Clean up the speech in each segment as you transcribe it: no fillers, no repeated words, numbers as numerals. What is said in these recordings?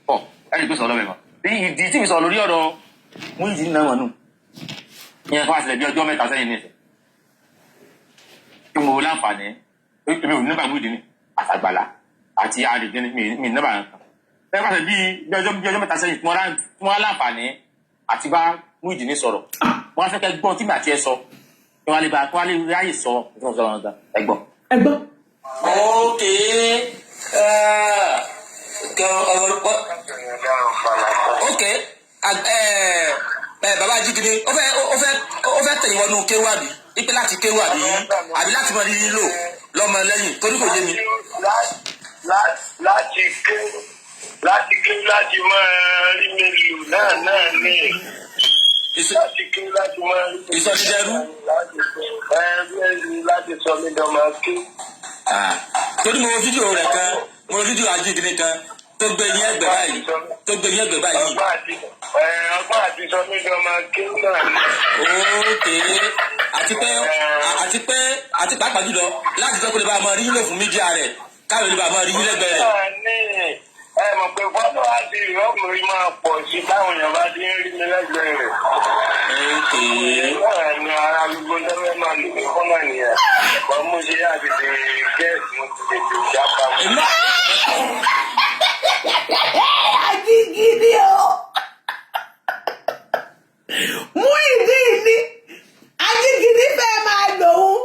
Pọ̀ ẹni tó sọ lọ́wọ́ ẹ̀ mọ́ bí ìdí tí mi sọ lórí ọ̀rọ̀ Muyideen náà wọ̀nù ìyẹn fún àṣìlẹ̀ bí ọjọ́ 3 sẹ́yìn ní ìsìn tí mo láǹfààní, èmi ò ní nọ́mbà Muyideen àtàgbàlá àti àdìgẹ́ni, mi ní nọ́mbà kan. Ẹ pàṣẹ bí ọjọ́ 3 sẹ́yìn tí wọ́n láǹfààní àti bá Muyideen sọ̀rọ̀, wọ́n á fẹ́ kẹ́ gbọ́n tí màá tiẹ̀ sọ kí wọ́n lè bá kí wọ́n lè ráyè sọ ẹ gbọ́. Ẹ gbọ́. Ok, ok, bàbá Ajígini, ó fẹ́ tẹ̀yìn wọnú kéwú àbí ipe láti kéwú àbí láti mọ rí lò lọ́mọ lẹ́yìn, torí kò yé mi. Láti ké láti máa rí mi lò náà ní láti ké láti máa rí mi. Ìsọdídẹrú. Láti ẹ láti sọ mí dọ́mọ ké. Torí mo wo fídíò rẹ̀ kan, mo wo fídíò Ajígini kan tó gbé yín ẹgbẹ́ báyìí, tó gbé yín ẹgbẹ́ báyìí. Ọgbọ́n àti sọ mí dọ́mọ ké náà ní. Ok, àti pé àti pàápàá jùlọ láti jẹ́ kó lè bá a máa rí yín lò fún media rẹ̀, káwọn lè bá a máa rí yín lẹ́gbẹ̀ẹ́ rẹ̀. Náà ní ẹ mọ̀ pé fọ́tò àti ìrọ́kùnrin máa pọ̀ sí táwọn èèyàn bá ti ń rí mi lẹ́gbẹ̀ẹ́ rẹ̀. Ok. Náà ni ara gbogbo tẹ́lẹ̀ máa lò mí fún náà nìyẹn. Bọ́n mo ṣe àtètè gẹ́ẹ̀sì, mo ti tètè jápa mọ́. Èmi náà. Ajígini o, Muyideen ní Ajígini fẹ́ máa lòun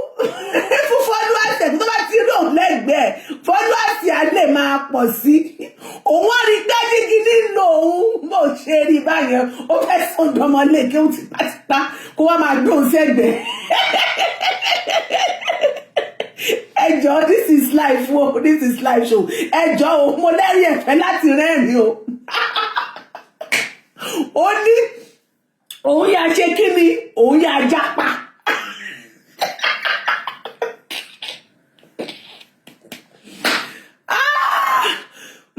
fún followers ẹ̀, tó bá ti rí òun lẹ́gbẹ̀ẹ́, followers á lè máa pọ̀ sí. Òun á rí pé Ajígini lò òun bó ṣe rí báyẹn, ó fẹ́ sọ̀dọ̀mọ́lé kí ó tipátipá kó wá máa gbóhùn sẹ́gbẹ̀ẹ́. Ẹ jọ̀ọ́, this is life o, this is live show. Ẹ jọ̀ọ́ o, mo lẹ́rìí ẹ̀fẹ́ láti rẹ́rìn o. Ó ní òun yà ṣe kí ni, òun yà jápa.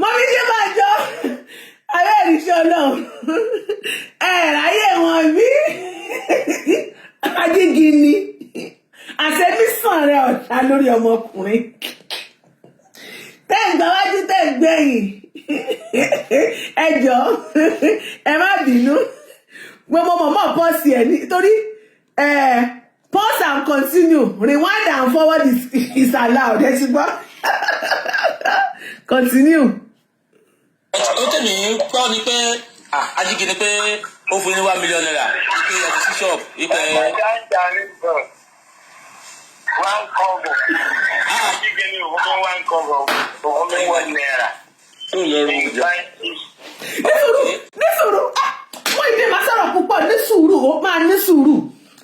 Mọ́mí ṣe máa jọ abẹ́ ìrìṣẹ́ ọlọ́run ẹ̀ ráyè wọn bí Ajígini àṣẹmísàn rẹ ọ̀tá lórí ọmọkùnrin tẹ́ ń gbáwájú, tẹ́ ń gbẹ̀yìn. Ẹ jọ̀ọ́, ẹ má bínú, gbogbo mọ̀mọ́ pause ẹ̀ nítorí pause and continue, rewind and forward is allowed. Ẹ ti gbọ́, continue. Ó tẹ̀mí gbọ́ ni pé Ajígini pé ó fún ní ₦1 million pé ẹ ti sí ṣọ́ọ̀bù wípé. One kobo. Ajígini òfin mi one kobo, òfin mi ₦1. Tó lọ rún jẹ. Ní sùúrù, ní sùúrù, Muyideen máa sọ̀rọ̀ púpọ̀. Ní sùúrù, ó máa ní sùúrù.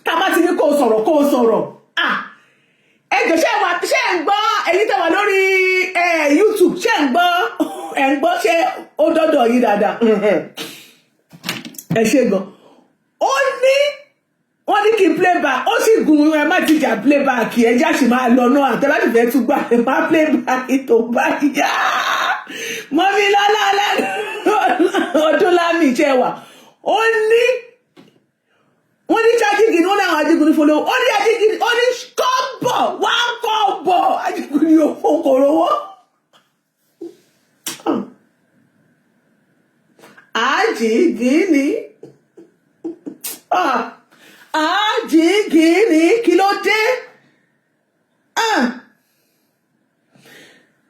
Tá a bá ti ní kó o sọ̀rọ̀, kó o sọ̀rọ̀. Ẹ jọ̀ọ́, ṣé wà, ṣé ń gbọ́? Ẹ̀yin tẹ́ wà lórí YouTube, ṣé ń gbọ́? Ẹ̀ ń gbọ́? Ṣé ó dọ́dọ̀ yín dáadáa? Ẹ ṣe gan. Ó ní wọ́n ní kí n playback, ó sì gun. Ẹ má ti jà playback, ẹ já sì máa lọ náà. Àtẹ́láti fẹ́ tún gbà, ẹ má playback tó bá yá. Mọ́mí lọ́lá ọdún lámì ṣe wà. Ó ní wọ́n ní Ajígini, wọ́n ní àwọn Ajígini fọlọ́. Ó ní Ajígini, ó ní kọ́bọ̀ wá kọ́bọ̀, Ajígini ò kò rówó. Ajígini, Ajígini, kí ló dé?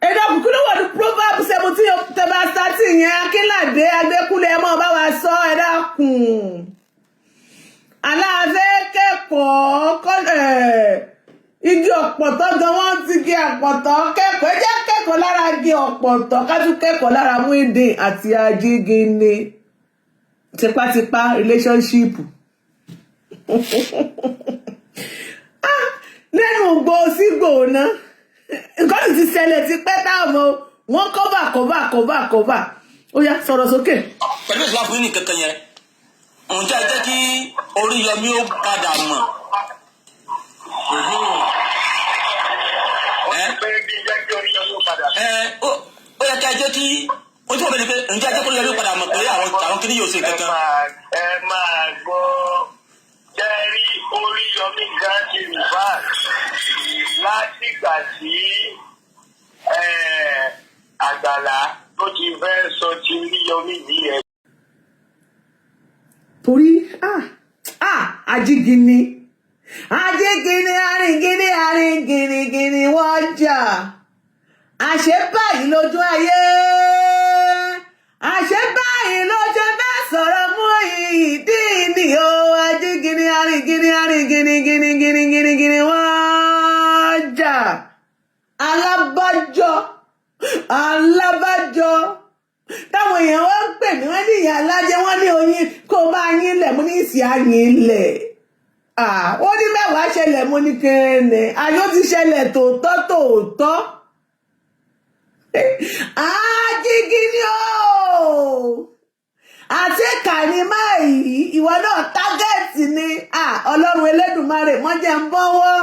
Ẹ dákun, kí ló wà ní Proverb 17 verse 13 yẹn? Akínládé Adékúnlé, ẹ mọ́ bá wa sọ. Ẹ dákun, aláàfẹ́ kẹ́kọ̀ọ́ igi ọ̀pọ̀tọ́ gan, wọ́n ti gé ọ̀pọ̀tọ́ kẹ́kọ̀ọ́. Ẹ jẹ́ kẹ́kọ̀ọ́ lára igi ọ̀pọ̀tọ́, ká tún kẹ́kọ̀ọ́ lára Muyideen àti Ajígini, tipátipá relationship. Lẹ́nu gbò sí gbòòná, nǹkan sì ti ṣẹlẹ̀ ti pẹ́ táwọn ọmọ wọn cover, cover, cover, cover. Ó yá, sọ̀rọ̀ sókè. Pẹ̀lú ìṣúná fún yín ní kankan yẹn, ǹjẹ́ ẹ jẹ́ kí Oríyọmí ó padà mọ̀? Pé kí n jẹ́ kí Oríyọmí ó padà. Ẹ ó yẹ ká ẹ jẹ́ kí ojú ọ̀bẹ ni pé ǹjẹ́ ẹ jẹ́ kí Oríyọmí ó padà mọ̀ pé àwọn kìíní yóò ṣe kankan. Ẹ máa gbọ́, jẹ́ rí Oríyọmí gan ti reverse látìgbà tí Àgbàlá Tó ti fẹ́ sọ ti Oríyọmí yìí ẹ. Torí ajígini ajígini arìngini arìnginigini wọ́n jà. Àṣé báyìí lójú ayé, àṣé báyìí lójú bá sọ̀rọ̀ Muyideen o. Ajígini arìngini arìnginigini gini wọ́n jà. Alábàjọ, alábàjọ táwọn èèyàn wọ́n ń pè mí, wọ́n ní ìyá alájẹ, wọ́n ní oyin kó o máa yín lẹ̀. Mo ní ìsì àyín lẹ̀. Ó ní mẹ́wàá ṣẹlẹ̀. Mo ní kẹ́ẹ̀nẹ̀ àyó ti ṣẹlẹ̀ tòótọ́ tòótọ́. Ajígini o, àti kàní máa yìí, ìwọ náà target ni. Ọlọ́run Elédùmarè, mọ́ jẹ́ ń bọ́wọ́.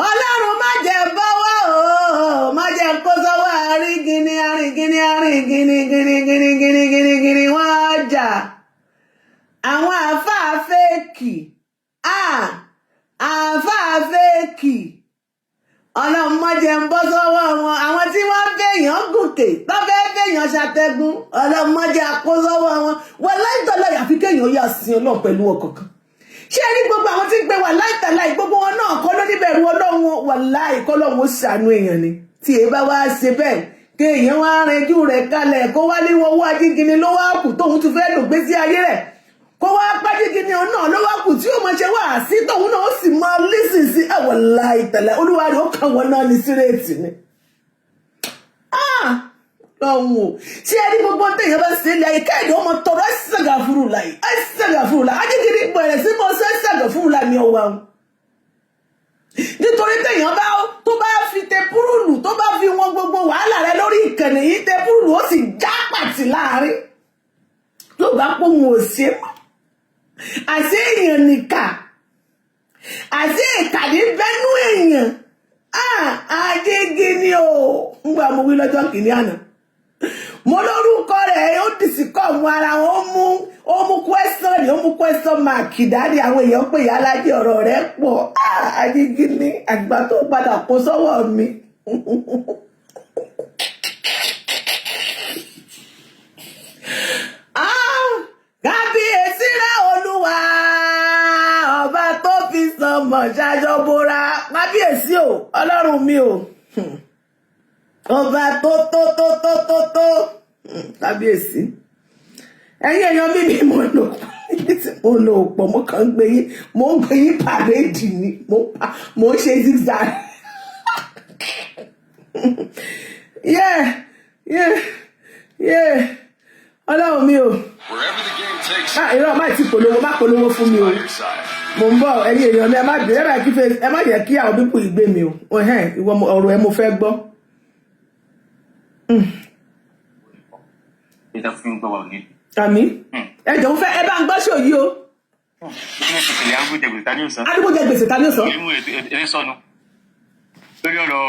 Ọlọ́run, má jẹ́ ń bọ́wọ́ o, má jẹ́ ń kó sọ́wọ́ àrígini àrígini àrígini gini gini gini gini gini wọ́n jà. Àwọn àáfàá fake, àáfàá fake, Ọlọ́run má jẹ́ ń bọ́ sọ́wọ́ wọn. Àwọn tí wọ́n fẹ́yàn gòkè, tó fẹ́ fẹ́yàn ṣàtẹ̀gùn, Ọlọ́run má jẹ́ kó sọ́wọ́ wọn. Wọ́n láìtọ́lá, àfi kéèyàn yà sin Ọlọ́run pẹ̀lú ọkàn kan. Ṣé ẹ rí gbogbo àwọn tí ń pe wà láìtàláì, gbogbo wọn náà kọ́ ló níbẹ̀rù Ọlọ́run. Wà láì kọ́ lọ́run ó ṣàánú èèyàn ni. Tí èyí bá wá ṣe bẹ́ẹ̀, kéèyàn wá rẹjú rẹ̀ kalẹ̀, kó wá ní owó ajígini ló wá kù tóun tún fẹ́ lò gbé sí ayé rẹ̀, kó wá pájígini òun náà ló wá kù tí ó máa ṣe wá sí, tóun náà ó sì máa lísìn sí ẹ̀wọ̀n láìtàláì, olúwa rẹ̀ ó kàn wọ́n náà ní sírètì ni lọ́hùn o. Ṣé ẹ rí gbogbo téèyàn bá ṣe ilé ayé, káyọ̀dé ọmọ tọrọ ẹ̀sẹ̀gà fúru láì ẹ̀sẹ̀gà fúru láì. Ajígini bẹ̀rẹ̀ sí mọ́ ẹ̀sẹ̀gà fúru láì ní ọwọ́ àwọn, nítorí téèyàn bá tó bá fi tepurúlù, tó bá fi wọn gbogbo wàhálà rẹ lórí ìkànnì yìí, tepurúlù ó sì já pàtì láàrin tó bá pòun ò ṣe mọ́. Àṣé èèyàn nìkà, àṣé ìkàdé bẹ́nu èèyàn. Ajígini o, ń gbà mo wí lọ́jọ́ kìíní àná, mo lórúkọ rẹ̀ ó dìsí kọ́ mu ara wọn, ó mú question, ó mú question mark dání. Àwọn èèyàn pè yá alájẹ, ọ̀rọ̀ rẹ̀ pọ̀. Ajígini, àgbà tó padà kó sọ́wọ́ mi. Kábíyèsí rẹ̀ Olúwa, ọba tó fi sọmọ ṣaṣọ bora, kábíyèsí o, Ọlọ́run mi o, ọba tó tó tó tó tó tó, kábíyèsí. Ẹ̀yin èèyàn mi, mi mo lò ibi tí mo lò pọ̀, mo kàn ń gbé yín, mo ń gbé yín parade ni, mo ń ṣe zigzag. Yeah, Ọlọ́run mi o. Wherever the game takes Má irọ́, má ti polówó, má polówó fún mi o. by your side. Mo ń bọ̀. Ẹ̀yin èèyàn mi, ẹ má bẹ̀rẹ̀, ẹ má kí ẹ má jẹ́ kí àwọn pípò ìgbé mi o. Ẹ̀hẹ́n, ìwọ ọ̀rọ̀ ẹ mo fẹ́ gbọ́. Ìtàn fún gbọ́ wà ní. Àmì ẹ jọ̀ọ́, mo fẹ́ ẹ bá ń gbọ́ ṣòyí o. Kí ló ti tẹ̀lé arúgbó jẹ gbèsè, ta ni ó san? Adigun jẹ gbèsè, ta ni ó sọ? Ìlú eré sọnù lórí ọ̀rọ̀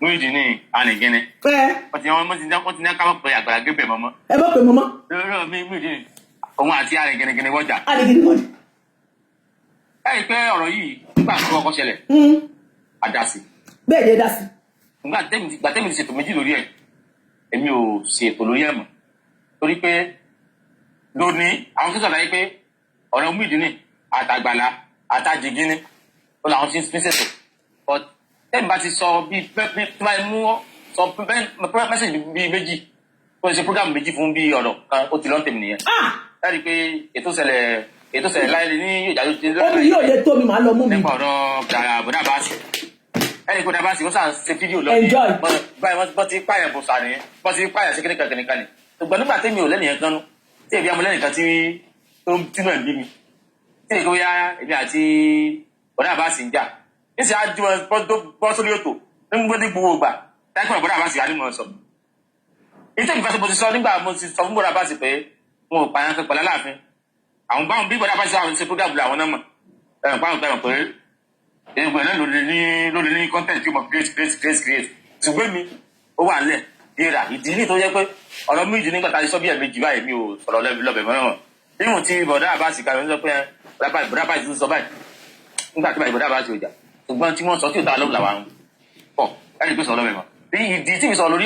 Muyideen Anìgínní. Ẹ Wọ́n ti ní ká mọ̀ pé Àgbàlá Gabriel mọ́mọ́. Ẹ bọ́ pé mọ́mọ́. Lórí ọ̀rọ̀ mi Muyideen, òun àti Anìgínní wọ́jà. Anìgínní wọ́jà. Ẹ rí i pé ọ̀rọ̀ yìí, nígbà tó kọ́kọ́ ṣẹlẹ̀, àdásí. Bẹ́ẹ̀ ni, ẹ dá sí. Nígbà tẹ́mi ti ṣètò méjì lórí ẹ̀, èmi ò ṣètò lórí ẹ̀ mọ́, torí pé lónìí àwọn tó ṣàlàyé pé ọ̀rọ̀ Muyideen àtàgbàlá àtàjìgínní ó làwọn ti ń ṣètò, but tẹ́mi bá ti sọ bí tí bá mú sọ message bíi méjì tó ṣe program méjì fún bí ọ̀rọ̀ kan, ó ti lọ́n tèmi nìyẹn. Ẹ rí i pé ètò ṣẹlẹ̀ láyé ní ìjà tó ti Omi yóò lè tó mi, màá lọ mú mi. Nípa ọ̀rọ̀ bọ̀dá báàsì, ẹnì kó dábàá sí, wọ́n sàn ṣe fídíò lọ. Enjoy. Báyìí wọ́n ti pààyàn bò sà nìyẹn, wọ́n ti pààyàn sí kíníkan kíníkan ni. Ṣùgbọ́n nígbà tẹ́mi ò lẹ́nìyẹn kan nú tí èmi amọ̀ lẹ́nìkan tí tó ń tínú ẹ̀ ń bí mi tí èmi kò yá, èmi àti bọ̀dá àbáàsì ń jà níṣẹ́ á ju wọn bọ́ sórí ètò ní gbogbo ìgbà táìpẹ́ bọ̀dá àbáàsì á ní mọ̀ sọ. Ìtẹ́ ìfẹ́ mo ti sọ nígbà mo ti sọ fún bọ̀dá àbáàsì pé wọn ò pààyàn kan pẹ̀lú Aláàfin, àwọn báwọn bí bọ̀dá àbáàsì àwọn ṣe program làwọn náà mọ̀ ẹ̀ pààrọ̀ pé egbò náà ló lè ní content tí ó mọ create create create create. Ṣùgbọ́n mi ó wà nílẹ̀ yíra ìdí ní tó yẹ pé ọ̀rọ̀ méjì nígbà tá a ti sọ bí ẹ̀mejì báyìí, mi ò sọ̀rọ̀ lọ́bẹ̀ mọ́ náà. Níwọ̀n tí bọ̀dá àbáṣì kan sọ pé bọ̀dá àbáṣì tún sọ báyìí nígbà tí bọ̀dá àbáṣì ò jà, ṣùgbọ́n tí wọ́n sọ tí ò tá lọ́wọ́ làwọn pọ̀ ẹ̀rí pé sọ̀rọ̀ lọ́bẹ̀ mọ́. Ìdí tí mi sọ̀rọ̀ lórí